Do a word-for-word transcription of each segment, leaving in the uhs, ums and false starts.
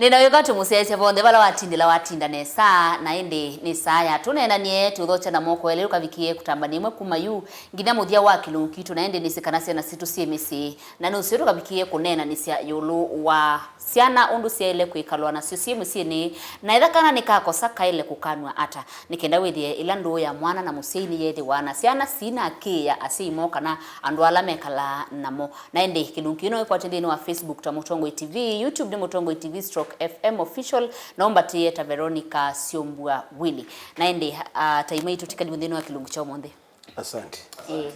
Nĩnawĩka tũmũsyaĩĩsya vonthe vala watindĩla watinda nesa, na ĩndĩ nĩ saa ya tũneenanie, tũthokya na moko elĩ ũkavikie kũtambania ĩmwe kuma yu nginya mũthya wa kĩlungu kitũ, na ĩndĩ nĩsĩ kana syana sitũ syĩ mĩsyĩ, na nũseo tũkavikie kũneenanĩsya ĩũlũ wa syana ũndũ syaĩle kwĩkalwa nasyo syĩ mũsyĩnĩ, na etha kana nĩkakosa kaĩle kũkanw'a ata, nĩ kenda wĩthĩe ĩla ndũũ ya mwana na mũsyai nĩyethĩwa na syana sina akĩĩa asyai moo kana andũ ala mekalaa namo. Na ĩndĩ kĩlungu kĩu no wĩkwate nthĩnĩ wa Facebook ta Mũtongoi T V, YouTube nĩ Mũtongoi T V stroke F M Official, na ũmbatĩĩe ta Veronica Syombua Willy. Na ĩndĩ, ah, tai maitũ tũtikali nthĩnĩ wa kĩlungu kya ũmũnthĩ. Asante. Ĩĩ.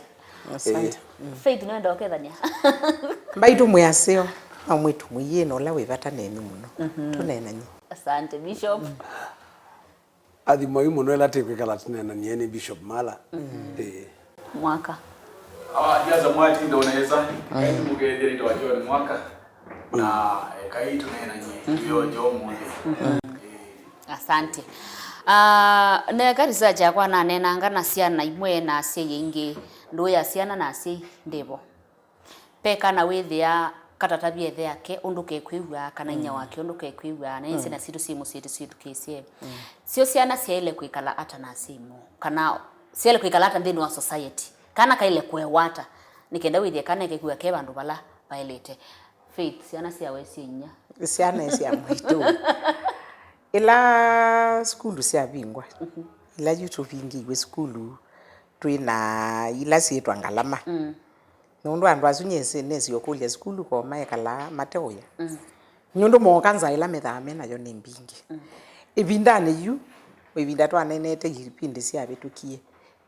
Asante. Faith, nĩwenda ũkethania? Mbaitũ mwĩ aseo, na mwĩtu mũiĩ na ũla wĩ vata nenyu mũno. Tũneenany'e. Asante, Bishop. Athimwa yu mũno ĩla tĩkwĩkala tũneenanie nĩ Bishop Mala. Ĩĩ. Mwaka. Awa, ndiasa mwatinda ũnesa. Kaini mũkethĩa nĩtawa John Mwaka. Na, eh, kai tũneenanie. Ĩyo njo mũnthĩ. Ĩĩ. Asante. Ah, neka research yakwa naneenanga na syana imwe na asyai aingĩ. Ndũũ ya syana na asyai ndĩvo. Ve kana wĩthĩa katatavya ĩthe yake ũndũ kekwĩw'a, kana inyia wake ũndũ kekwĩw'a, na syana sitũ syĩ mũsyĩ tũsyĩthukĩĩsye. Syo syana syaĩle kwĩkala ata na asyai moo? Kana syaĩle kwĩkala ata nthĩnĩ wa society? Kana kaĩle kũewa ata? Nĩ kenda wĩthĩe kana kekwĩw'a ke vandũ vala vaĩlĩte. Faith, syana syawe syĩ inyia. Syana sya mwaitũ. Ĩla sukulu syavingwa, ĩla yu tũvingĩiwe sukulu, twĩ na ila syĩtwa ngalama. Nũndũ andũ asu nyie nĩsĩ ũkũlya sukulu ko maekalaa mateũya. Nũndũ mooka nza ĩla methaa me nayo nĩ mbingĩ. Ĩvindanĩ yu, ĩvinda twaneenete ivindi syavĩtũkie,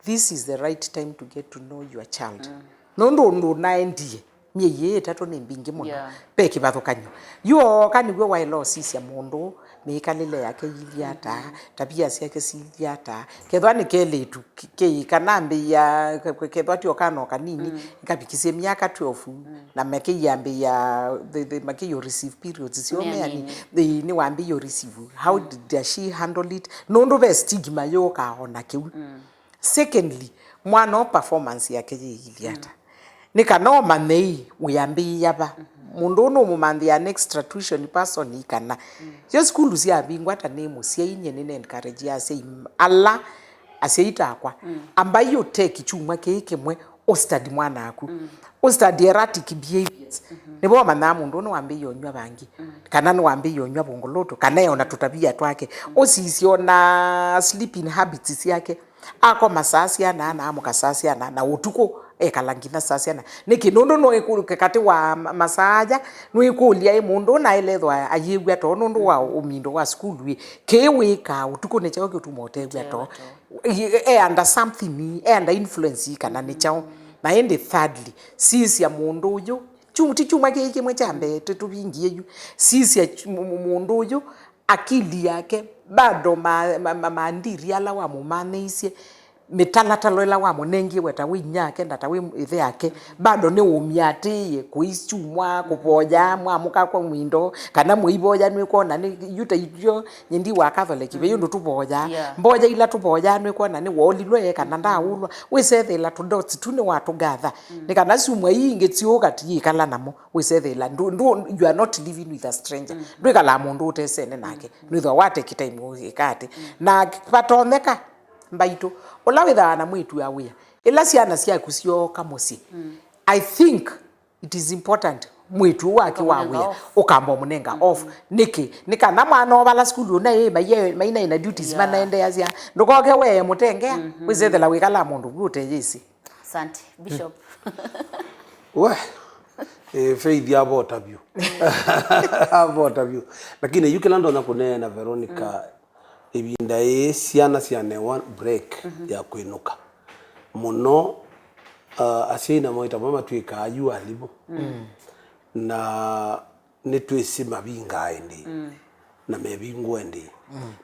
this is the right time to get to know your child. Nũndũ ũndũ ũnaendie, myei ĩĩ ĩtatũ nĩ mbingĩ mũno. Yeah. Ve kĩvathũkany'o. Yu ooka nĩw'o waĩle ũsisya mũndũ, mĩkalĩle yake iilyĩ ata, tavia syake siilyĩ ata. Kethwa nĩ kelĩtu, kĩ-, kĩ-, kana ambĩĩa, ke-, ke-, kethwa ti o kana o kanini, ĩkavikisye myaka twelve, na makĩiambĩĩa, the, the, makĩio receive periods syoo me anini. Ĩĩ, nĩwambĩĩe receive. How did, does she handle it? Nũndũ ve stigma yũkaa o na kĩu. Secondly, mwana o performance yake yĩilyĩ ata? Nĩ kana ũmanye ĩ, wĩambĩĩa va? Mũndũ ũũ nũmũmanthĩa an extra tuition person ĩ kana? Yo sukulu syavingwa ta nĩ mũsyai, nyie nĩna encourage asyai m-, ala asyai takwa, ambai ũteki kyumwa kĩĩ kĩmwe, ũstudy mwana waku. Ũstudy erratic behaviors. Nĩvo ũmanyaa mũndũ ũũ nĩwambĩĩe ũnyw'a vangi, kana nĩwambĩĩe ũnyw'a vũngũlũtũ, kana e ona tũtavia twake. Ũsisye ona sleeping habits syake. Akoma saa siana, na amũka saa siana, na ũtukũ ekala nginya saa siana. Nĩkĩ? Nũndũ nũĩkũlya katĩ wa ma-, masaa aya, nũĩkũlya ĩ mũndũ ũũ naĩle ethwa ayĩw'a too nũndũ wa ũmindo wa sukulu ĩ, kĩĩ wĩkaa ũtukũ nĩ kyaũ kĩũtuma ũtew'a too? E under something, e under influence kana nĩ kyaũ? Na ĩndĩ thirdly, sisya mũndũ ũyũ, kyu-, ti kyumwa kĩĩ kĩmwe kya mbee tũ-, tũvingie yu, sisya kyu-, mũ-, mũ-, mũndũ ũyũ, akili yake, bado ma-, ma-, ma-, maandiri ala wamũmanyĩisye, mĩtalatalo ĩla wamũnengie we ta wĩ inyia ake na ta wĩ ĩthe ake, bado nĩũmyatĩĩe kũisyumwa, kũvoya, mwamũka kwa mwindo, kana mũivoya nĩkwona nĩ yu ta ithyĩ nyindi wa Catholic, ve ũndũ tũvoyaa. Yeah. Mboya ila tũvoyaa nĩkwona nĩwoolilwe kana ndaaũlwa. Wĩsethĩla tũdots tu nĩwatũgatha. Nĩ kana syumwa ii ingĩ syũka tiyĩkala namo. Wĩsethĩla ndũ, ndũ, you are not living with a stranger. Ndwĩkalaa mũndũ ũtesene nake. Nĩthwa wateki time ũyĩka atĩ. Na vatonyeka mbaitũ, ũla wĩthaa na mwĩĩtu wa wĩa, ĩla syana syaku syooka mũsyĩ, I think it is important mwĩĩtu ũũ wake wa wĩa ũkamba ũmũnenga off. Nĩkĩ? Nĩ kana mwana o vala sukulu ũnaĩ, mainaĩ na duties manaendeasya. Ndũkoke wee mũtengea, wĩsethĩla wĩkalaa mũndũ vu ũteyĩsĩ. Asante, Bishop. We, eh, Faith avota vyũ. Avota vyũ. Lakini yu kĩla ndonya kũneena Veronica, ĩvinda ĩĩ syana syanewa break ya kwĩnũka. Mũno, uh, asyai namo ĩtamo matw'ĩkaa yu alimũ. Na nĩtwĩsĩ mavingaa ĩndĩĩ, na mevingũa ĩndĩĩ.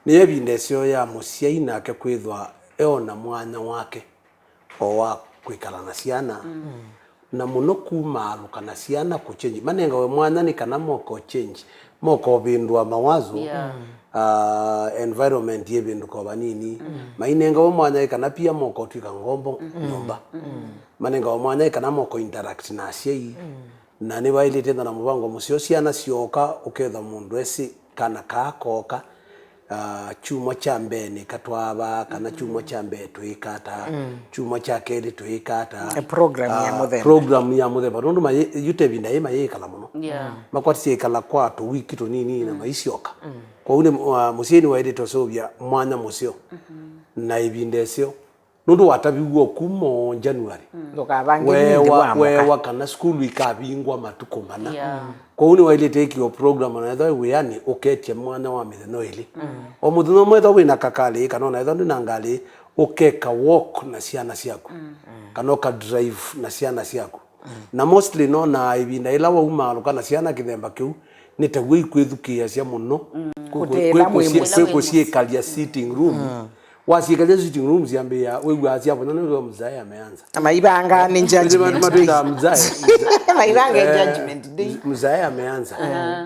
Nĩyo ĩvinda ĩseo ya mũsyai nake kwĩthwa eona mwanya wake o wa kwĩkala na syana, na mũno kumaalũka na syana kũchenji. Manengawe mwanya nĩ kana moka ũchenji, moka ũvĩndũa mawazo, ah, environment yĩvĩndũka o vanini. Mainengawe mwanya ĩ kana pia moka ũtw'ĩka ngombo nyũmba. Manengawe mwanya ĩ kana moka interact na asyai. Na nĩvaĩlĩte ĩtha na mũvango mũseo, syana syooka, ũkethwa mũndũ esĩ kana kaa koka, ah, kyumwa kya mbee nĩkatwaa vaa, kana kyumwa kya mbee twĩka ata, kyumwa kya kelĩ twĩka ata. A program ya ah, mũthemba. Program ya mũthemba, nũndũ mayĩ- yu ta ĩvinda yĩĩ mayĩkala mũno. Yeah. Makwatisye ĩkala kwa tũwiki tũnini na maisyoka. Kwoou nĩ, ah, mũsyai nĩwaĩlĩte ũseũvya mwanya mũseo na ĩvinda ĩseo. Nũndũ wataviw'e o kuma o January. Ndũkavange nĩ nthĩ weewa, wa mũka. Weewa kana sukulu ikavingwa matukũ mana. Yeah. Kwoou nĩwaĩlĩte ĩkĩwa program, na ethwa wĩ wĩanĩ ũketye mwanya wa mĩthenya ĩlĩ. O mũthenya ũmwe ethwa wĩna kakalĩ kana ona ethwa ndwĩ na ngalĩ, ũkeka walk na syana syaku. Kana ũka drive na syana syaku. Na mostly nonaa ĩvinda yĩla waumaalũka na syana kĩthemba kĩu, nĩ ta w'o ikwĩthukĩĩasya mũno. Kwĩ- kwĩ- Kũtĩĩla kwĩ- mwĩ kũsyĩ- mũsyĩ. Kwĩ kũsyĩkalya sitting room. Wasyĩkalya sitting room syambĩĩa wĩw'aa syavonya nĩ mzae ameanza. Na maivanga nĩ judgment day. Matwĩtaa mzae. Maivanga eh, judgment day. Mzae ameanza.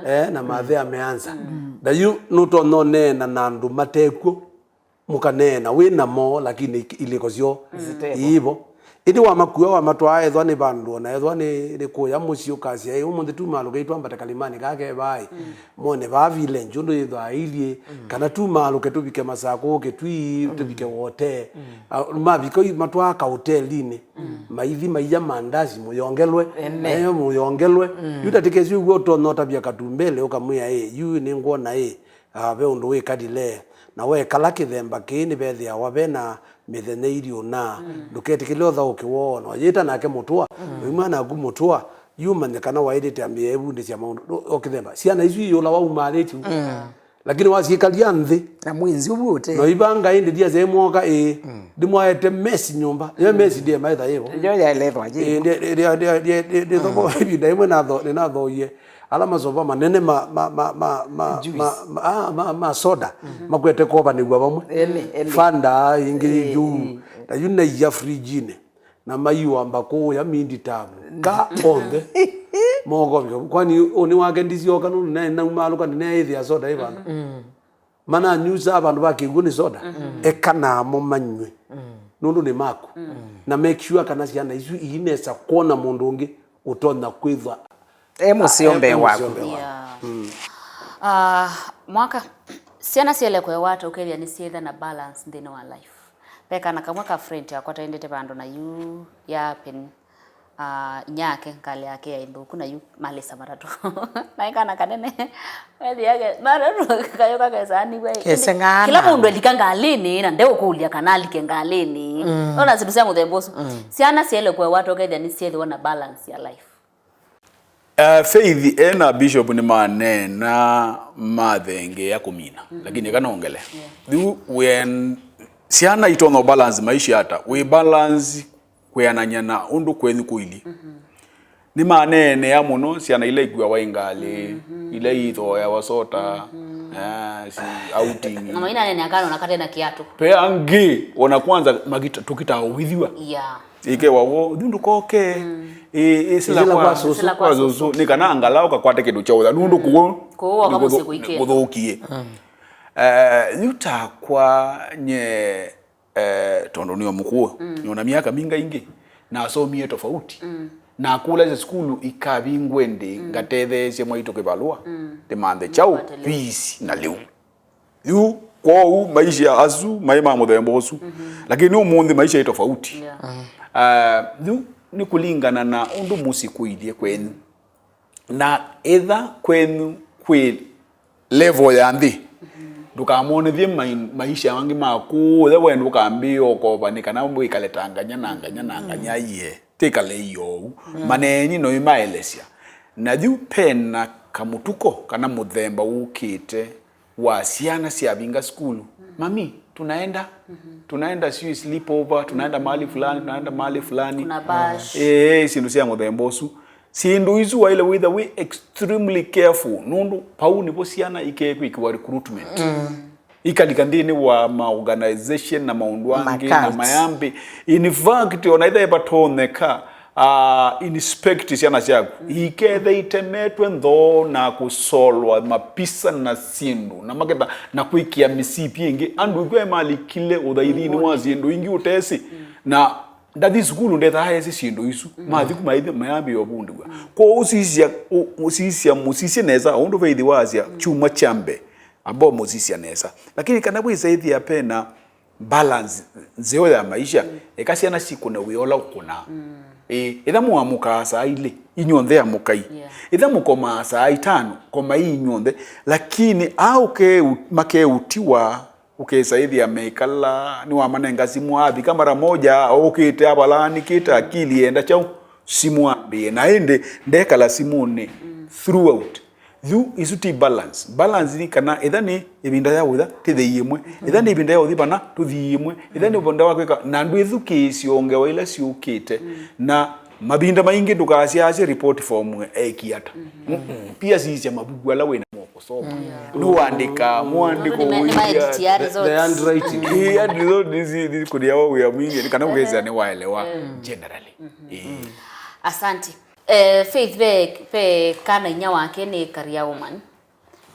Eh, na mathe ameanza. Na yu nũtonya ũneena na andũ matekw'o. Mũkaneena wĩ namo, lakini ilĩko syoo iivo. Ĩndĩ wamakua, wamatwaa, ethwa nĩ vandũ, ona ethwa nĩ, nĩ kũya mũsyĩ, ũkasya, "Ĩ, ũmũnthĩ tumaalũke twambate kalimani kaa ke vaa, ĩ, mone vaa village ũndũ yĩthwaa ĩilyĩ, kana tumaalũke tũvike Masakũ, Kĩtui, tũvike Wote." Ah, mavika yu matwaa kaũtelinĩ, maithi maiya mandasi, mũyongelwe, mayo mũyongelwe. Yu tatĩkesĩ ũw'o ũtonya ũtavya Katumbele, ũkamwĩa, "Ĩ, yu nĩngwona, ĩ, ah, ve ũndũ wĩkalile, na wekala kĩthemba kĩĩ nĩvethĩawa ve na mĩthenya ĩlĩ ũna, ndũketĩkĩle ũthaũke woona." Yĩta nake mũtũa, ũimwa naku mũtũa, yu ũmanye kana waĩlĩte ambĩĩa ĩvundĩsya maũndũ o kĩthemba. Syana isu iyũla waumaalĩtye u. Lakini wasyĩkalya nthĩ, na mwĩnzi ũu ũte. No ivanga ĩndĩ ndiasya ĩmwoka ĩĩ, ndimwaete mesi nyũmba. Yo mesi ndiye maetha yĩvo. Yo yaelethwa yĩ. Ĩĩ, ndĩ- ndĩ- ndĩ- ndĩ- ndĩ- ndĩthoko ĩvinda ĩmwe natho- nĩnathoie ala masova manene ma, ma, ma, ma, ma, ma, ma, ah, ma, ma soda, makwete kovanĩw'a vamwe. Ene, ene. Fanta ĩngĩ ĩĩ, juu. Na yu naia fridge-inĩ. Na maiũa mbakũũ ya mindi tamu. Ka onthe. Mokovika. Kwani ũnĩ wake ndisyoka nũndũ naĩ naumaalũka nĩneĩthĩa soda ĩ vandũ. Mananyusaa vandũ va kĩw'ũ nĩ soda. Eka namo manywe. Nũndũ nĩ maku. Na make sure kana syana isu iinesa kwona mũndũ ũngĩ ũtonya kwĩthwa e mũseo mbee waku. Yeah. Ah, Mwaka, syana syaĩle kũewa ata ũkethĩa nĩsyĩtha na balance nthĩnĩ wa life? Ve kana kamwe ka friend yakwa taendete vandũ na yu ya happen, ah, inyake, ngalĩ yake yaĩ nthũku na yu malĩsa matatũ. Naĩ kana kanene, wethi yake matatũ kayũka kesaanĩw'a. Keseng'ana. Kĩla mũndũ elika ngalĩnĩ na ndeũkũlya kana alike ngalĩnĩ. Ona syĩndũ sya mũthemba ũsu. Syana syaĩle kũewa ata ũkethĩa nĩsyĩthĩwa na balance ya life? Eh, Faith e na Bishop nĩmaneena mathengeea kũmina, lakini eka nongele. Yu wĩen- syana itonya balance maisha ata? Wĩ balance kwĩanany'a na ũndũ kwenyu kũilyĩ. Nĩmaneenea mũno syana ila ikuawa ĩ ngalĩ, ila ithooeawa sota, eh, si outing. Na mainaneenea kana ona kate na kiatu. Pe angĩ, ona kwanza makita- tũkitaa ũvithiwa. Yeah. Ĩkewa wo, "Yu ndũkoke." Ĩ- ĩsĩla kwa- kwa sũsũ. Sĩla kwa sũsũ. Nĩ kana angalau kakwate kĩndũ kya ũya. Nũndũ kũu nĩ kũthũ- nĩ kũthũkie. Eh, yu takwa nye, eh, tondũ nĩo mũkũũ, nĩona myaka mingaingĩ, nasomie tofauti. Nakũlasya sukulu ikavingwe ndĩ, ngatetheesya mwaitũ kĩvalũa, ndĩmanthe kyaũ, fees na lĩu. Yu, kwoou, maisha asu maĩ ma mũthemba ũsu. Lakini ũmũnthĩ maisha ĩ tofauti. Yeah. Ah, yu nĩ kũlingana na ũndũ mũsyĩ kũilyĩ kwenyu. Na ĩtha kwenyu kwĩ level ya nthĩ, ndũkamonethye mai- maisha angĩ ma kũũya, we ndũkambĩĩa ũkova nĩ kana wĩkale ta nganya na nganya na nganya, iye. Tĩkale iou. Maneeni no imaelesya. Na yu pena kamũtuko kana mũthemba wũkĩte wa syana syavinga sukulu. "Mami, tunaenda. Tunaenda sijui sleepover, tunaenda mahali fulani, tunaenda mahali fulani." Kuna bash. Eh, syĩndũ sya mũthemba ũsu. Syĩndũ isu waĩle wĩtha wĩ extremely careful, nũndũ vau nĩvo syana ikekwĩkĩwa recruitment. Ikalika nthĩnĩ wa ma organization na maũndũ angĩ na mayambĩ. In fact, ona ĩtha ĩvatonyeka, ah, inspect syana syaku ikethe itemetwe nthoo na kũsolwa mapisa na syĩndũ na maketha na kwĩkĩa mĩsipi ĩngĩ. Andũ ĩkw'e malikile ũthaithinĩ wa syĩndũ ingĩ ũtesĩ na ndathi sukulu ndethaa esi syĩndũ isu. Mathiku maithi mayambĩĩa ũvundĩw'a. Kwoou sisya, ũ-, ũ-, sisya, mũsisye nesa, ũndũ Faith wasya, kyumwa kya mbee, amba ũmũsisya nesa. Lakini kana wĩsa ĩthĩa pena balance nzeo ya maisha, eka syana sikũne wĩa ũla ũkũnaa. Ĩĩ, ĩtha mũamũkaa saa ilĩ, inyw'onthe amũkai. Yeah. Ĩtha mũkomaa saa itano, komai inyw'onthe. Lakini aa ũkeu-, makeũtiwa, ũkesa ĩthĩa mekala, nĩwamanenga simũ, avika mara moja, okĩte avalaanikĩte, akili yenda kyaũ, simũ ambĩe. Na ĩndĩ ndekala simũnĩ throughout. Yu isu ti balance. Balance nĩ kana ĩtha nĩ ĩvinda ya ũtha, tĩthei ĩmwe. Ĩtha nĩ ĩvinda ya ũthi vana, tũthii ĩmwe. Ĩtha nĩ ĩvinda wa kwĩka, na ndwĩthukĩĩsya ongewa ila syũkĩte. Na mavinda maingĩ ndũkasyaasye report form eki ata. Mm-mm. Pia sisya mavuku ala wĩna mo kũsoma. Nũandĩka, mũandĩko. Nĩ ma-, nĩ ma-, edit ya the, the results. Handwriting. Ĩĩ, ya results nĩ si-, nĩ kũlĩawa wĩa mwingĩ, nĩ kana ũkethĩa nĩ waelewa generally. Ĩĩ. Asante. Eh, Faith, ve, ve kana inya wake nĩ career woman.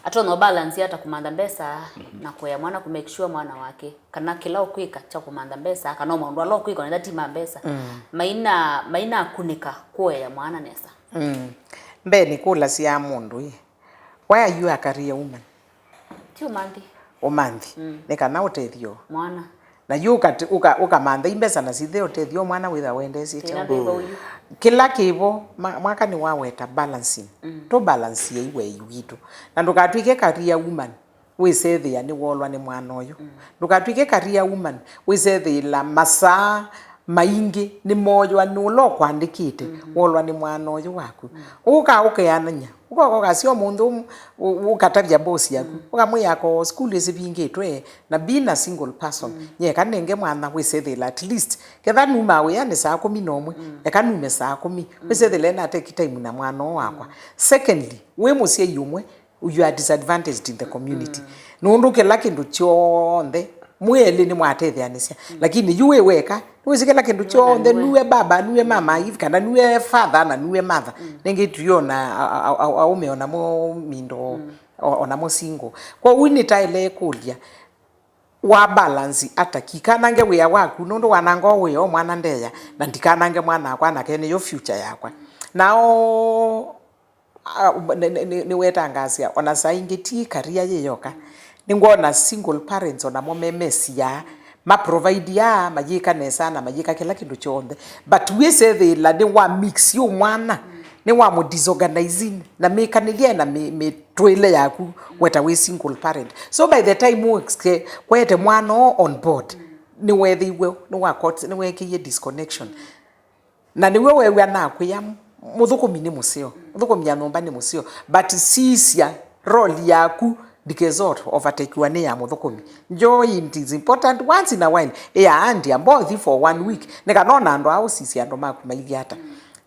Atonya balance ata kũmantha mbesa na kũea mwana, kũ make sure mwana wake, kana kĩla ũkwĩka kya kũmantha mbesa, kana o maũndũ ala ũkwĩka, ona ti ma mbesa, maina, maina kunĩka kũea mwana nesa. Mm. Mbee nĩ kũlasya mũndũ ĩ, why are you a career woman? Ti ũmanthi. Ũmanthi. Mm. Nĩ kana ũtethyo. Mwana. Na yu ũkat-, ũka-, ũkamantha imbesa na sithe ũtethyo mwana wĩtha wendeesye. Tena kyaũ. Kĩla kĩvo, ma-, mwaka nĩ waweta balancing. Mm. Tũ balance wei witũ. Na ndũkatw'ĩke career woman, wĩsethĩa nĩ wolwa nĩ mwana ũyũ. Mm. Ndũkatw'ĩke career woman, wĩsethĩĩla masaa maingĩ nĩ moywa nĩ ũla ũkwandĩkĩte, wolwa nĩ mwana ũyũ waku. Ũka ũkeanany'a, ũkoka ũkasya ũmũnthĩ ũm-, ũ-, ũkatavya boss yaku, ũkamwĩa ko sukulu ĩsĩvingĩtwe, na being a single person, nyeka nenge mwana wĩsethĩĩla at least. Ketha numa wĩanĩ saa kũmi na ũmwe, eka nume saa kũmi, wĩsethĩĩla na take time na mwana ũũ wakwa. Secondly, wĩ mũsyai ũmwe, you are disadvantaged in the community. Nũndũ kĩla kĩndũ kyonthe, mwĩ elĩ nĩmwatetheanĩsya. Lakini yu wĩ weka, nĩwĩsĩ kĩla kĩndũ kyonthe, nue baba, nue mama, if kana nue father na nue mother. Nĩngĩ tuiona a-, a-, a-, aũme onamo mindo, o-, onamo single. Kwoou nĩtaĩle kũlya, wa balance ata? Kikanange wĩa waku, nũndũ wananga wĩa o mwana ndeya, na ndikanange mwana akwa, nake nĩyo future yakwa. Nao, a, nĩ, nĩ, nĩ, nĩwetangaasya, ona saa ingĩ ti career yĩ yoka. Nĩngwona single parents onamo memesiaa, ma provide ya, mayĩka nesa na mayĩka kĩla kĩndũ kyonthe. But wĩsethĩĩla nĩ wa mix yu mwana, nĩ wa mũ disorganize na mĩkanĩlye na mĩ-, mĩtũĩle yaku weta wĩ single parent. So by the time ũke kwete mwana o on board, nĩwethĩiwe, nĩwa caught, nĩweekĩie disconnection. Na nĩw'o weew'a nakwĩa, mũthũkũmi nĩ mũseo, mũthũkũmi ya nyũmba nĩ mũseo, but sisya role yaku ndikesa overtakiwa nĩ ya mũthũkũmi. Njoo, it is important once in a while, ĩa andi amba ũthi for one week, nĩ kana ona andũ aa ũsisye andũ maku mailyĩ ata.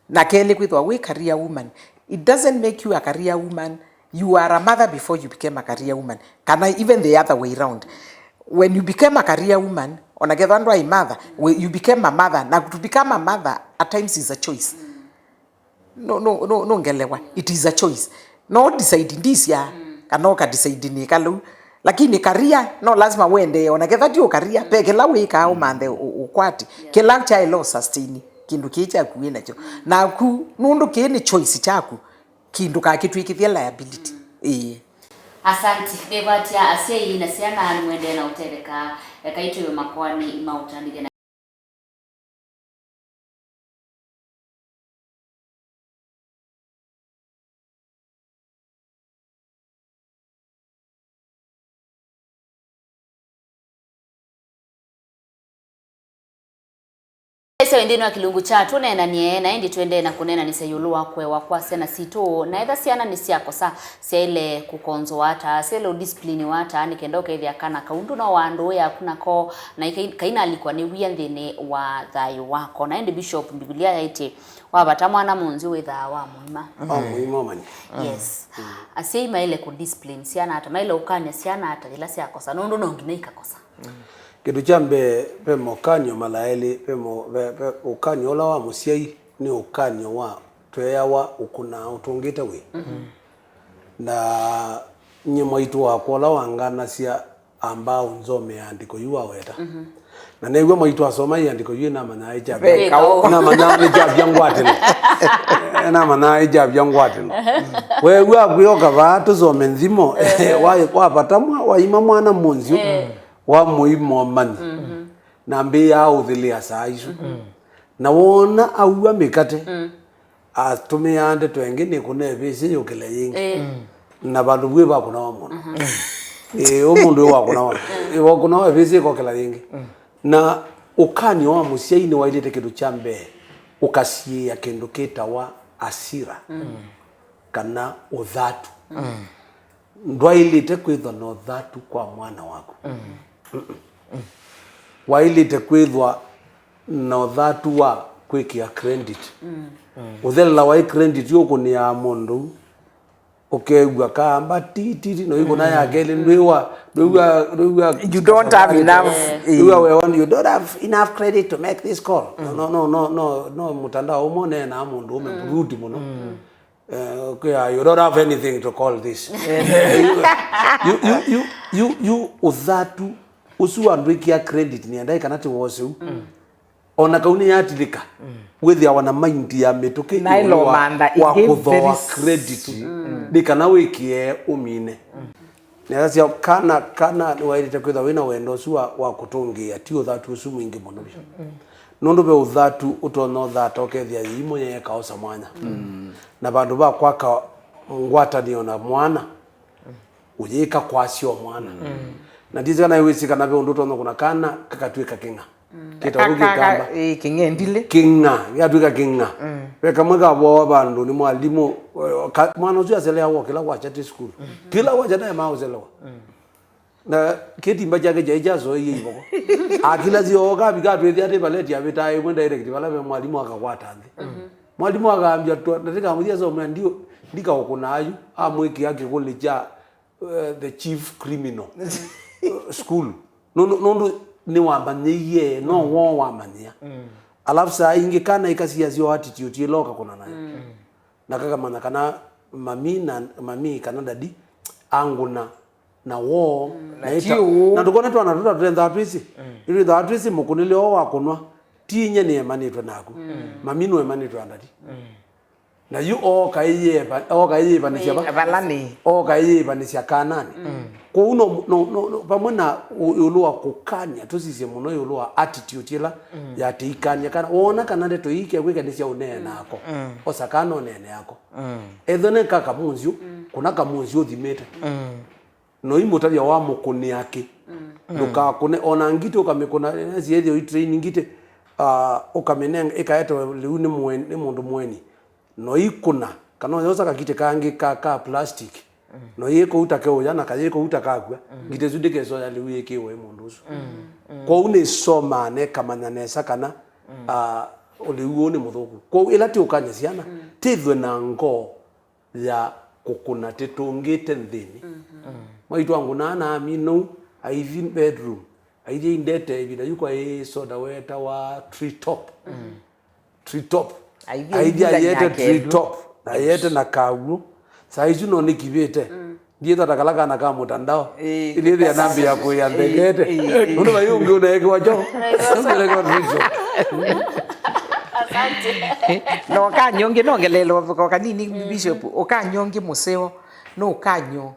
Na kelĩ, kwĩthwa wĩ career woman, it doesn't make you a career woman. You are a mother before you became a career woman. Kana even the other way round. When you became a career woman, ona kethwa ndwaĩ mother, we, you became a mother. Na to become a mother at times is a choice. No, no, no, no ngelewa. It is a choice. No decide ndisya, kana ũka decide nĩ kalau. Lakini career, no lazima wende, ona kethwa ti ũ career, pe kĩla wĩkaa ũmanthe ũ-, ũkwati. Kĩla kyaĩle ũ sustain kĩndũ kĩĩ kyaku wĩ nakyo. Naku, nũndũ kĩĩ nĩ choice kyaku. Kĩndũ kakĩtw'ĩkĩthye liability. Ĩĩ. Asanti. Nĩkwatya asyai na syana nĩmwendee na ũtetheka. Ekai twĩwe makoani ma ũtandĩthya na Ĩseo nthĩnĩ wa kĩlungu kya tũneenanie, na ĩndĩ tũendee na kũneenanĩsya ĩũlũ wa kũewa kwa syana sitũ, na etha syana nĩsyakosa, syaĩle kũkonzwa ata, syaĩle ũdisipliniwa ata, nĩ kenda ũkethĩa kana kau ndũnoaa ndũũ yaku nako, na ikai-, kainalikwa nĩ wia nthĩnĩ wa thayũ wako. Na ĩndĩ Bishop, Mbivilia yaĩtye, wa vata mwana mũnzyũ wĩthaa wa mũima. Wa mũima, mani. Yes. Asyai maĩle kũdiscipline syana ata, maĩle ũkany'a syana ata yĩla syakosa, nũndũ no nginya ikakosa. Kĩndũ kya mbee, ve mokanyo mala elĩ, ve mo-, ve, ve ũkanyo ũla wa mũsyai, nĩ ũkanyo wa tweawa ũkũnaa ũtũngĩte wĩ. Na nyie mwaitũ wakwa ũla wanganasya, Amba ũnzomee andĩko yu waweta. Na new'a mwaitũ asoma ĩandĩko yu, namanyaa ĩkyavya. Ve kaũ. Namanyaa nĩkyavya ngwatĩlo. Namanyaa ĩkyavya ngwatĩlo. Wew'a akwĩoka vaa tũsome nthimo, wa, wa vata mwa, waima mwana mũnzyũ, wa mũima ũmanyi. Na mbĩaa ũthĩlĩa saa isu. Na wona aua mĩkate, atũmĩaa ndeto ĩngĩ, "Nĩkũna ĩvĩsĩ yũkĩle yĩngĩ." Ĩĩ. Na vandũ vwĩ vakũnawa mũno. Ĩĩ, ũ mũndũ wĩ wakũnawa. Ĩĩ, wakũnawa ĩvĩsĩ ĩkokĩla yĩngĩ. Na ũkany'o wa mũsyai nĩwaĩlĩte kĩndũ kya mbee ũkasiĩĩa kĩndũ kĩtawa asira kana ũthatu. Ndwaĩlĩte kwĩthwa na ũthatu kwa mwana waku. Mm-mm. Waĩlĩte kwĩthwa na ũthatu wa kwĩkĩa credit. Ũthelela waĩ credit ũkũnĩaa mũndũ, ũkew'a kaamba ti, ti, ti, no ĩkũna ya kelĩ, ndwĩwa, ndwĩwa, ndwĩwa You don't have enough, ndwĩwa eh. Wewa, you don't have enough credit to make this call. No, no, no, no, no, no, mũtandao ũmwe neenaa mũndũ ũme rude mũno. Eh, okay, uh, you don't have anything to call this. You, you, you, you, you, ũthatu ũsu wandwĩkĩa credit nĩendaĩ kana ti wose u. Ona kau nĩyatilĩka, wĩthĩawa na mind ya mĩtũkĩ Na ĩũlũ wa, ĩlomantha wa ĩngĩ kũthooa very credit, nĩ kana wĩkĩe ũmine. Nĩasya kana, kana nĩwaĩlĩte kwĩthwa wĩna wendo ũsu wa, wa kũtũngĩĩa, ti ũthatu ũsu mwingĩ mũno vyũ. Nũndũ ve ũthatu ũtonya ũthata ũkethĩa yĩimũ yeekaosa mwanya. Na vandũ va kwaka ngwatanĩo na mwana, ũyĩka kwasya o mwana. Na ndisĩ kana wĩsĩ kana ve ũndũ ũtonya kũna kana kakatw'ĩka kĩng'a. Kĩtaũrũ kĩkamba. Ĩĩ, kĩng'endilĩ. Kĩng'a, gĩatw'ĩka kĩng'a. Ve kamwe kavoawa vandũ nĩ mwalimũ, eh, ka-, mwana ũsu aseleawa kĩla wacha ti sukulu. Kĩla wacha naye maũselewa. Na kĩtimba kyake kyaĩ kyasoeie ivoko. Akila syo kavika atwĩthĩa atĩ valeti avĩtaa ĩmwe direct vala ve mwalimũ akakwata nthĩ. Mwalimũ akambia twa, ndatĩka mũthia somea ndio, ndikaũkũna ayu, amwĩkĩa kĩkũlĩ kya, eh, the chief criminal, eh, school. Nũndũ, nũndũ nĩwamanyĩie, no woo wamanyĩa. Alafu saa ingĩ kana ĩkasiasya attitude ĩla ũkakũna nayo. Na kakamanya kana mami na, mami kana daddy angũna na woo, na na ti ĩta-, ũũ. Na ndũkone twana tũtatũtenthaa twĩsĩ. Ĩtwĩthaa twĩsĩ mũkũnĩle oo wa kũnwa, ti inyia nĩemanĩtwe naku. Mami nũemanĩtwe na daddy. Na yu ooka ĩyĩva-, ooka ĩyĩvanĩsya va? Vala nĩ. Ooka ĩyĩvanĩsya kananĩ. Kwoou no, no, no, no, vamwe na ũ-, ĩũlũ wa kũkany'a, tũsisye mũno ĩũlũ wa attitude ĩla ya tĩikany'a kana woona kana ndeto ii kekwĩka nĩ sya ũneena ako. Osa kana ũneene ako. Ethĩwa nĩ ka kamũnzyũ, kũna kamũnzyũ ũthimĩte. No imũtavya wamũkũnĩa kĩ. Ndũkakũne, ona ngitĩ ũkamĩkũna, nesi ethĩwa itrain ngitĩ, ah, ũkamĩnenga, ĩkaetewe lĩu nĩ mũen-, nĩ mũndũ mũeni. No ikũna, kana ũyosa kakitĩ kangĩ ka, ka plastic. No yĩkũuta keũya na kayĩkũuta kakw'a, ngitĩ ĩsu ndĩkesoya lĩu yĩkĩwe ĩ mũndũ ũsu. Kwoou nĩsomaa na ĩkamanya nesa kana, ah, ũlĩu ũũ nĩ mũthũku. Kwoou ĩla tĩũkany'a syana, tĩthwe na ngoo ya kũkũna tĩtũngĩte nthĩnĩ. Mwaitũ angũnaa na aminou, aithi bedroom, aithi aindete ĩvinda yu kwaĩ soda weetawa Tree Top. Tree Top. Aithi aithi aitha aiete Tree Top, na aiete na kaw'ũ. Saa isu no nĩkivĩte. Ndiĩthata kala kana ka mũtandao. Ĩĩ. Ĩndĩ ĩthĩa nambĩa kũĩa ndekete. Ĩĩ, ĩĩ. Nũndũ vai ũngĩ ũneekiwa kyo. Ũneekiwa Tree Top. Asante. Na ũkany'o ũngĩ nongelele o kanini, Bishop, ũkany'o ũngĩ mũseo, nĩ ũkany'o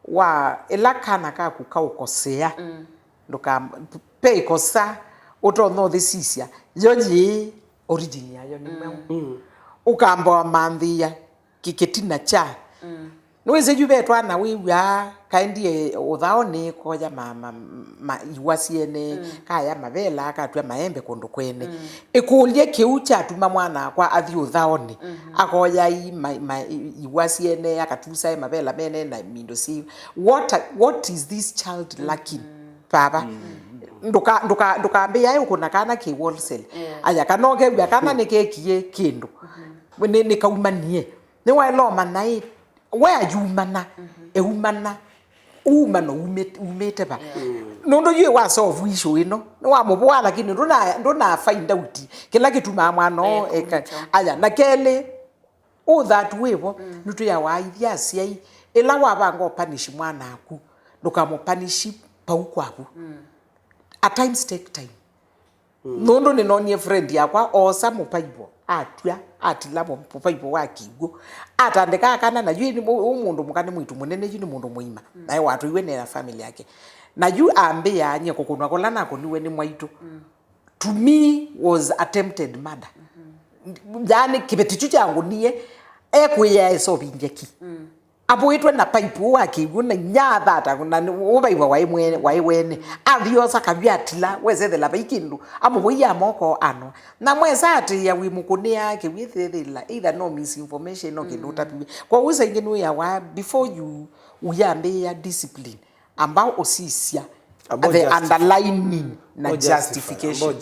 wa ĩla kana kaku kaũkosea. Ndũka-, ve ĩkosa ũtonya ũthĩsisya, yo yĩ origin yayo nĩ mwaũ. Ũkamba wamanthĩĩa kĩ-, kĩtina kya. Nĩwĩsĩ yu ve twana wĩw'aa kaendie ũthaonĩ koya ma, ma, ma, iwa syene, kaya mavela, katw'a maembe kũndũ kwene. Ĩkũlye kĩu kyatuma mwana akwa athi ũthaonĩ, akoya i, ma, ma, i, iwa syene, akatusa e mavela mene na mindo syĩ. What a, what is this child lacking? Vava. Ndũka, ndũka, ndũkambĩae ũkũna kana kĩ wholesale. Aya, kana ũkew'a kana nĩkekie kĩndũ. Nĩ, nĩkaumanie. Nĩwaĩla ũmanya ĩ, wea yumana, eumana, uumano umĩte, umĩte va? Nũndũ yu wa solve issue ĩno, nĩwamũvũa, lakini ndũna, ndũna find out kĩla kĩtumaa mwana ũũ eka. Aya, na kelĩ, ũthatu wĩvo, nĩtwĩawa aithi asyai, ĩla wavanga ũpanishi mwana aku, ndũkamũpanishi vau kwaku. At times take time. Nũndũ nĩnonie friend yakwa oosa mũvaivo, atw'a, atila mũ- mũvaivo wa kĩw'ũ, atandĩka akana, na yu nĩ mũ- ũ mũndũ mũka nĩ mwĩĩtu mũnene, yu nĩ mũndũ mũima, naye watũiwe nĩ na family yake. Na yu ambĩa nyie kũkũnwa kũla nakũniwe nĩ mwaitũ, to me was attempted murder. Yani kĩveti kyu kyangũnie, ekwĩya esovinge ki. Avũĩtwe na paipu ũũ wa kĩw'ũ na inya athata, na nĩ- ũvaiwa waĩ mwene- waĩ wene. Athi osa kavyu atila, wesethela vai kĩndũ, amũvũia moko anwa. Na mwesa atĩĩa wĩmũkũnĩaa kĩw'ũ, ĩthethĩla either no misinformation, no kĩndũ ũtaviw'e. Kwoou saa ingĩ nĩwĩawa before you uyambĩĩa discipline, amba ũsisya the underlining na justification.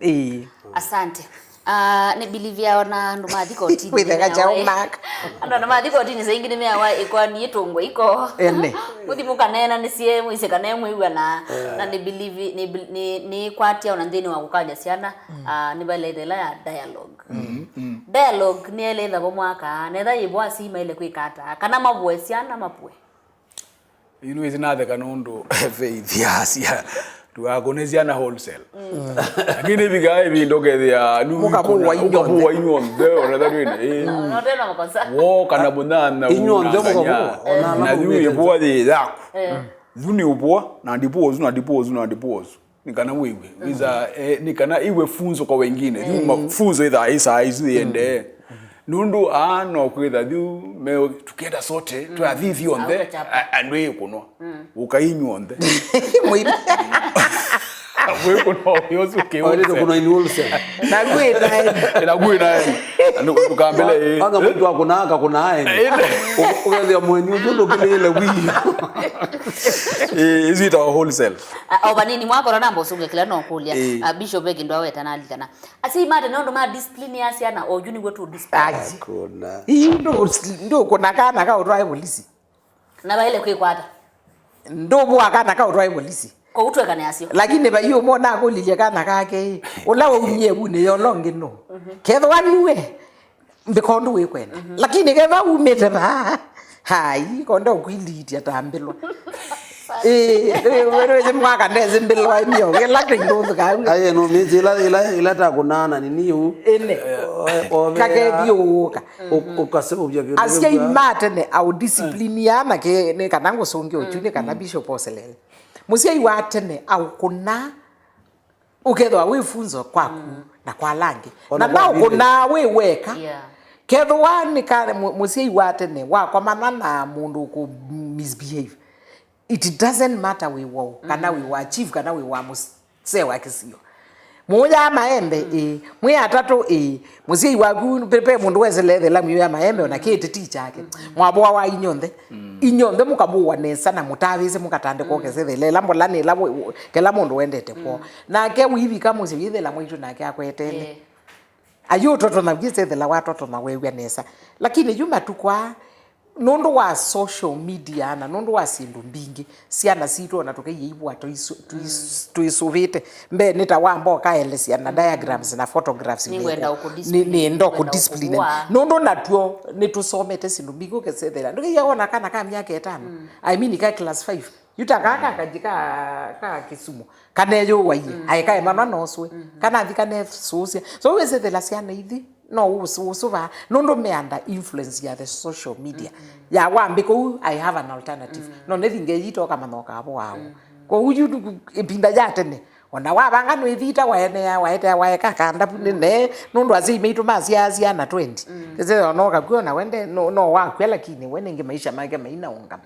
Ĩĩ. Asante. Ah, nĩ believe ya ona andũ mathi kotini. Wĩtheka nĩ chao meawa- mark. Andũ ona mathi kotini saa ingĩ nĩ meawa ĩkoani ĩtũngwe iko. Ene. Mũthi mũkaneena nĩsie mwĩsĩ kana mwĩw'a na na nĩ believe nĩ bel- nĩ nĩ kwatia ona nthĩnĩ wa kũkanya syana. Ah, nĩ valethe ĩla ya dialogue. Dialogue nĩ ele ĩthavo mwaka netha yĩvo asi maile kwĩka ata kana mavũe syana mapue. Yu nĩwĩsĩ natheka nũndũ Faith yasya tũgakũne syana wholesale. Lakini ĩvikaa ĩvinda ũkethĩa yu mũkavũwa inyuonthe. Ũkavũwa inyuonthe onetha twĩna ĩ. Notena makosa. Wo kana mũnyanya inyuonthe mũkavũwa. Na yu ĩvũa yĩ yaku. Yu nĩ ũvũa na divorce na divorce na divorce. Nĩ kana wĩw'e. Wĩza, eh, nĩ kana iwe funzo kwa wengine. Yu mafunzo ithaa isaa isu yende. Nũndũ aa no kwĩtha yu me tukienda sote twathi ithyonthe. Au chapa. A- andũ ĩkũnwa. Ũkainyuonthe. Mwĩrĩ. Wĩkũnwa ũyũsu kĩũse. Kũnwa in wholesale. Na kwĩ naĩ. Na kwĩ naĩ. Andũ tukambele. Anga mtu akuna akakuna aende. Ukethia mwenyu tu ndukilile wi. Eh, isu itawa wholesale. Ah, o vanini mwakorwa na mbosunge kila no kulia. Eh. Ah, Bishop eki ndo aweta na alikana. Asi mate no ndo ma discipline ya siana o juni wetu discipline. Ai. Kuna. Ii ndo ndo kuna kana ka utwae polisi. Na baile kwikwata. Ndo bwa kana ka utwae polisi. Kwa utwe kana yasio. Lakini bayo mona kulile kana kake. Ula umie bune yolongi no. Ketho waniwe. Mbĩka ũndũ wĩkwenda. Lakini kethwa umĩte vaa, hai, konda ũkwilitya tambĩlwa. Ĩĩ, ĩĩ, mwaka ndezĩmbĩlwa mĩo kĩla kĩndũ thukau. Aye no mĩtĩ ila ila ila takũnana nini yu. Ĩne. Kakethiũũka. Ũkaseũvya kĩndũ. Asyai ma tene au discipline ya na ke nĩ kana ngũsũngĩ ũchu nĩ kana bishop oselele. Mũsyai wa tene au kũna Ũkethĩwa wĩ funzo kwaku na kwa ala angĩ. Na no ũkũnaa wĩ weka. Yeah. Kethĩwa nĩ ka mũ- mũsyai wa tene wakomana na mũndũ ũkũ misbehave, it doesn't matter wĩ wa ũ, kana wĩ wa chief, kana wĩ wa mũsee wa kĩsio. Mũũyaa maembe, ĩĩ. Mwĩ atatũ, ĩĩ. Mũsyai waku, ve ve mũndũ weselethela mwĩũya maembe, ona kĩtĩ ti kyake. Mwavũawa inyonthe. Inyonthe mũkavũwa nesa na mũtavĩse mũkatandĩka ũkesethela ĩla mbola nĩ ĩla wĩ- wĩ- kĩla mũndũ wendete kwoo. Nake ũivika mũsyĩ ũyĩthela mwaitũ nake akwetele. Eh. Ayĩ ũtotonya vyũ sethela watotonya weew'a nesa. Lakini yu matukũ aa, nũndũ wa social media na nũndũ wa syĩndũ mbingĩ, syana sitũ ona tũkaiya ivua tũisu- tũis- tũisũvĩte. Mbee nĩ ta wamba ũkaelesya na diagrams na photographs. Nĩngwenda ũkũ discipline. Nĩenda ũkũ discipline. Nũndũ natw'o nĩtũsomete syĩndũ mbingĩ ũkesethela. Ndũkĩya wona kana ka myaka ĩtano. I mean ka class five. Yu ta kaa ka kajĩ ka ka Kisumu. Kaneyũwaie. Aĩ kaemanwa noswe. Kana athi kanesũsya. So wĩsethela syana ithi. No ũsũva nũndũ me under influence ya the social media. Ya wambĩ kũu, I have an alternative. No nĩthi ngeyita ũkamanya ũkavũa aũ. Kwoou yu ĩvinda ya tene, ona wavanga nũĩthita waenea waetea waeka kanda vu nene nũndũ asyai maitũ masyaa syana twenty. Kĩseo no kakw'a ona wende no no wakw'a lakini we nĩngĩ maisha make mainaũngama.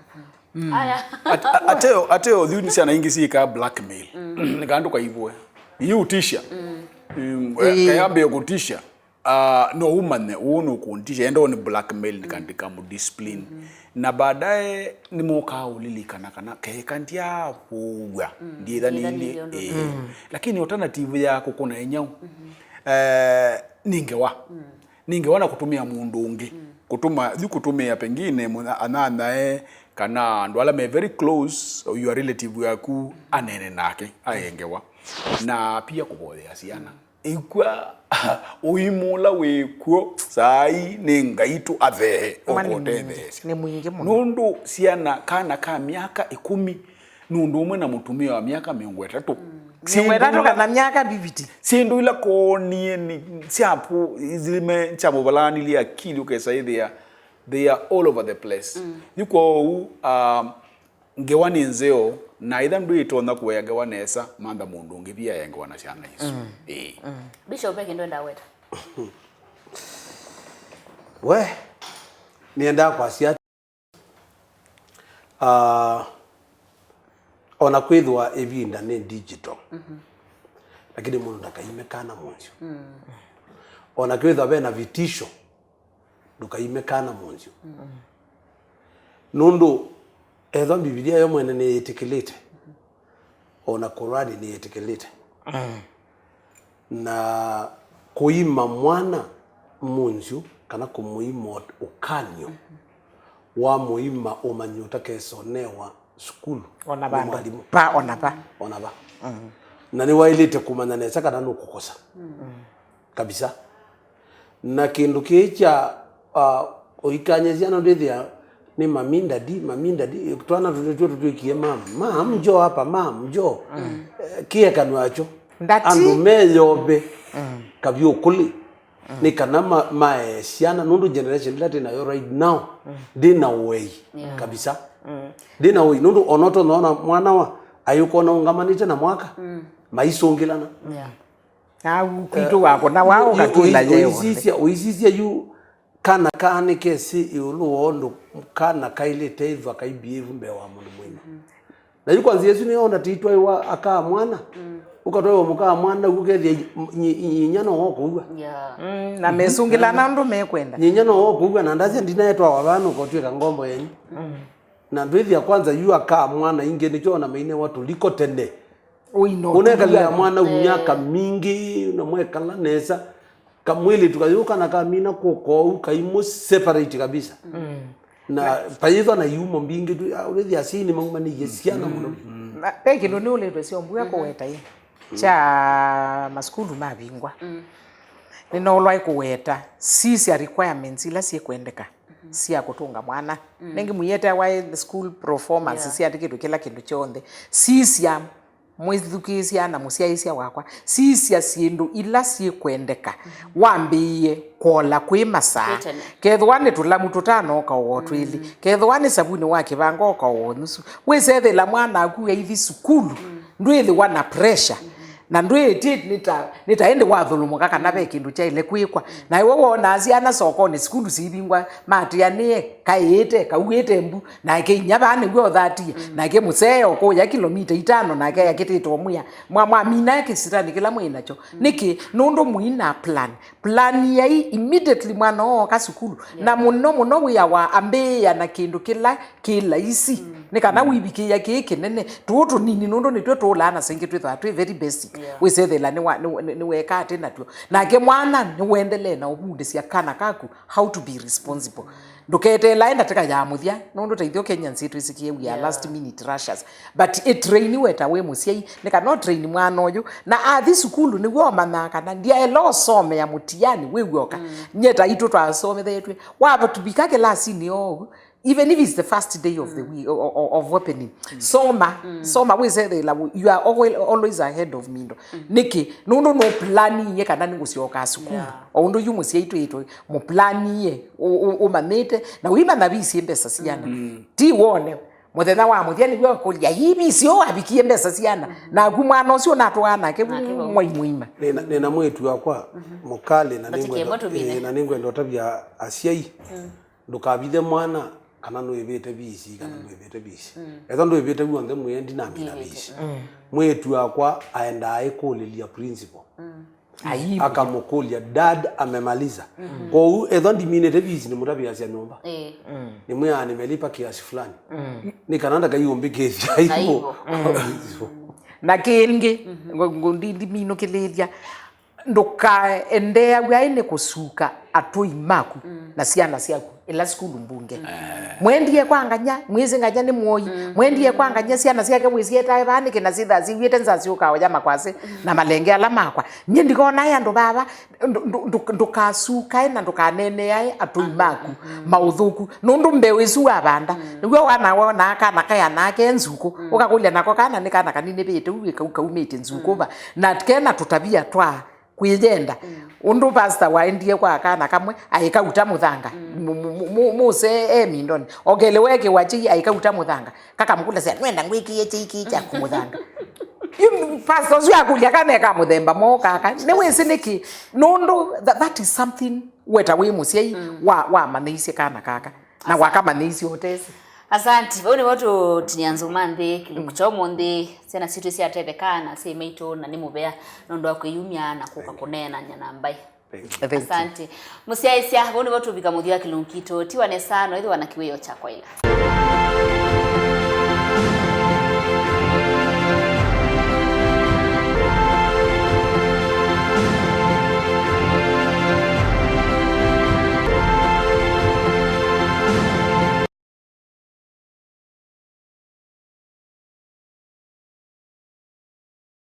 Aya. At- a- ateo ateo thiu nĩ syana ingĩ syĩkaa blackmail. Nĩ kana ndũkaivũe. Yu utisha. Mm, eh, kayambĩe kũtisha. Ah, no ũmanye ũũ nũkũntisha enda nĩ blackmail nĩkandĩka mũ discipline. Na baadaye nĩmokaa ũlilikana kana keka ndyavũw'a ndiĩthanĩilye. Lakini alternative ya kũkũna ĩnyau, eh, nĩ ngewa. Nĩ ngewa na kũtũmĩa mũndũ ũngĩ. Kũtũma yu kũtũmĩa pengine mũna- anyanyae kana andũ ala me very close, your relative yaku aneene nake aengewa. Na pia kũvoyea syana. Ĩkw'a ũimũ ũla wĩ kw'o saa ii nĩ Ngai tu athehe. Ũkotetheesya. Nĩ mwingĩ mũno. Nũndũ syana kana ka myaka ĩkũmi nũndũ ũmwe na mũtumĩa wa myaka mĩongo ĩtatũ. Mĩongo ĩtatũ kana myaka fifty. Syĩndũ ila koonie nĩ syapu, zime kyamũvalanilye akili, ũkesa ĩthĩa they are all over the place. Yu kwoou, um, ngewa nĩ nzeo, na ĩtha ndwĩtonya kũea ngewa nesa, mantha mũndũ ũngĩ via ae ngewa na syana isu. Ĩĩ. Bishop, ve kĩndũ endaa weta? We, nĩendaa kwasya, ah, ona kwĩthĩwa ĩvinda nĩ digital, lakini mũndũ ndakaime kana mũnzyu. Ona kwĩthĩwa vena vitisho, ndũkaime kana mũnzyu. Nũndũ ethwa Mbivilia yo mwene nĩyĩtĩkĩlĩte, o na Korani nĩyĩtĩkĩlĩte. Na kũima mwana mũnzyu kana kũmũima ũkany'o wa mũima ũmanyi ũtakesonewa sukulu nĩ mwalimũ. Ona va. Ona va. Na nĩwaĩlĩte kũmanya nesa kana nũkũkosa. Kabisa. Na kĩndũ kĩĩ kya, ah, ũikany'a syana ndĩthĩa nĩ mami, daddy, mami, daddy, twana tũtũ tw'o tũtwĩkie mam, mam, njoo hapa, mam, njoo. Eh, kĩekanw'a kyo. Ndati. Andũ meyove kavyũkũlĩ nĩ kana ma-, mae syana, nũndũ generation ĩla twĩ nayo right now ndĩ na ũei kabisa. Ndĩ na ũei, nũndũ ona ũtonya ona mwana wa ayũkona ũngamanĩte na mwaka, maisũngĩlana. Yeah. Na kwitũ wako na wao katwĩla yeo. Ũisisya, ũisisya yu kana kaa nĩkesĩ ĩũlũ wa ũndũ kana kaĩlĩte ĩthwa kaibehave mbee wa mũndũ mũima. Na yu kwa nzĩa ĩsu nĩyo ona tĩitwaĩwa akaa mwana, ũkatwaĩwa mũkaa mwana, ũkethĩa nyi-, nyi-, nyinya no okũua. Yeah. Mm, na mesũngĩla na ũndũ mekwenda. Nyinya no okũua, na ndasya ndinaetwawa vaa nũkotw'ĩka ngombo yenyu. Na ndwĩthĩa kwanza yu akaa mwana ingĩ nĩkyo ona mainewa tũliko tene. Ũnekalĩa mwana u myaka mingĩ, na mwekala nesa, kamwĩlĩtu kayũ kana kamina kũka ũu, kaimũ separate kabisa. Na payĩthwa na iumo mbingĩ tu, ah, ũrĩthĩa asyai nĩmaumanĩie syana mũno. Na ve kĩndũ nĩũlĩtwe syo mbua kũweta ĩ kya masukulu mavingwa. Nĩnoolwa ĩkũweta sisya requirements ila syĩkwendeka sya kũtũnga mwana. Nengĩ mũiete waĩ the school performance, yeah, syandĩkĩtwe kĩla kĩndũ kyonthe. Sisya mwĩthukĩĩsya na mũsyaĩĩsya wakwa, sisya syĩndũ ila syĩkwendeka, wambĩĩe kwola kwĩ masaa. Kwĩ tene. Kethĩwa nĩ tũlamu tũtano ũkaoa twĩlĩ, kethĩwa nĩ savunĩ wa kĩvanga ũkaoa nusu. Wĩsethĩla mwana aku aithi sukulu, ndwĩthĩwa na pressure. Na ndwĩĩtye nĩ ta, nĩ ta ĩndĩ wathũlũmũka kana ve kĩndũ kyaĩle kwĩkwa. Na ĩwe wonaa syana sokonĩ, sukulu siivingwa, matĩanĩe, kaĩĩte, kauĩte mbu, nake inyia vaa nĩw'o ũthatie, nake mũsee ũkũya kilomita itano, nake akĩtĩte ũmwĩa, mwa-, mwamina kĩsitanĩ kĩla mwĩ nakyo. Nĩkĩ? Nũndũ mũina plan. Planiai immediately mwana ooka sukulu. Na mũno mũno wĩa wa ambĩĩa na kĩndũ kĩla kĩ laisi, nĩ kana wivikĩĩa kĩĩ kĩnene. Tũũ tũnini nũndũ nĩtw'o tũũlaa na sengĩ twĩthwa twĩ very basic. Yeah. Wĩsethela nĩ wa-, nĩ, nĩ, nĩweka atĩ natw'o. Nake mwana nĩwendelee na ũvundĩsya kana kaku how to be responsible. Ndũketeelae ndatĩka ya mũthya, nũndũ ta ithyĩ Kenyans twĩsĩkie we are last minute rushers. But ĩtrainiwe ta wĩ mũsyai, nĩ kana ũtrain mwana ũyũ. Na athi sukulu nĩw'o ũmanyaa kana ndyaĩle ũsomea mũtiani wĩ w'oka. Nyie ta itũ twasomethetw'e. Watũvika kĩlasinĩ oou, even if it's the first day of the week, o-, o-, o-, of opening, soma, soma, wĩsethela, you are alwa-, always ahead of mindo. Nĩkĩ? Nũndũ no planiie kana nĩngũsyoka sukulu. Yeah. O ũndũ yu mũsyai twĩtwe, mũplaniie, ũ-, ũ-, ũmanyĩte, na wĩmanya visi mbesa syana. Ti wone, mũthenya wa mũthya nĩw'o ũkũlya, "Ii visi ũũ wavikie mbesa syana?" Naku mwana ũsu ũnatũaa nake mwai mũima. Nĩna, nĩna mwĩĩtu wakwa, mũkalĩ, na nĩngwenda, eh, na nĩngwenda ũtavya asyai. Ndũkavithe mwana kana nũĩvĩte visi kana ndũĩvĩte visi. Ethwa ndũĩvĩte w'onthe mwĩe ndinamina visi. Mwĩĩtu wakwa aendaa ĩkũlĩlya principal. Aibu. Akamũkũlya, "Dad amemaliza?" Kwoou ethwa ndiminĩte visi nĩmũtavĩasya nyũmba. Nĩmwĩaa, "Nimelipa kiasi fulani." Nĩ kana ndakaiũmbĩkĩĩthya aibu. Na kĩngĩ, ngũ-, ngũ-, ndi-, ndiminũkĩlĩĩlya. Ndũkaendeeaw'e aĩ nĩ kũsuka atũi maku na syana syaku ĩla sukulu mbunge. Mwendie kwa nganya, mwĩsĩ nganya nĩ mwoi. Mwendie kwa nganya, syana syake wĩsietae vaa nĩkĩ na syĩthaa syĩw'ĩte nza syũka oya makwasĩ na malenge ala makwa. Nyie ndikonae andũ vava, ndũ- ndũ- ndũ- ndũkasukae na ndũkaneeneae atũi maku maũthũku, nũndũ mbeũ ĩsu wavanda nĩw'o wana wonaa kana kaya nake nzukũ, ũkakũlya nako kana nĩ kana kanini vĩte u kaumĩte nzukũ va, na kena tũtavia twa kwĩyenda. Ũndũ pastor waendie kwa kana kamwe aĩkauta mũthanga, mu- mu- mu- mu- mũse e mindoni, okelewa ekĩwa kyei aĩkauta mũthanga, kakamũkũlasya, "Nwenda ngwĩkĩe kyei kĩĩ kyaku mũthanga?" Yu pastor ũsu akũlya kana eka mũthemba moo kaka, nĩwĩsĩ nĩkĩ? Nũndũ tha- that is something weta wĩ mũsyai wa wamanyĩisye kana kaka na wakamanyĩisye ũtesĩ. Asanti. Vau nĩvo tũtinia nzuma nthĩ kĩlungu kya ũmũnthĩ. Syana sitũ syatethekaa na syĩ maitũ na nĩ mũvea nũndũ wa kwĩyumya na kũka kũneenany'a na mbaĩ. Thank you. Asante. Mũsyaĩĩsya, vau nĩvo tũvika mũthya wa kĩlungu kitũ. Tiwa nesa, no ĩthĩwa na kĩwĩoo kya kwaĩla.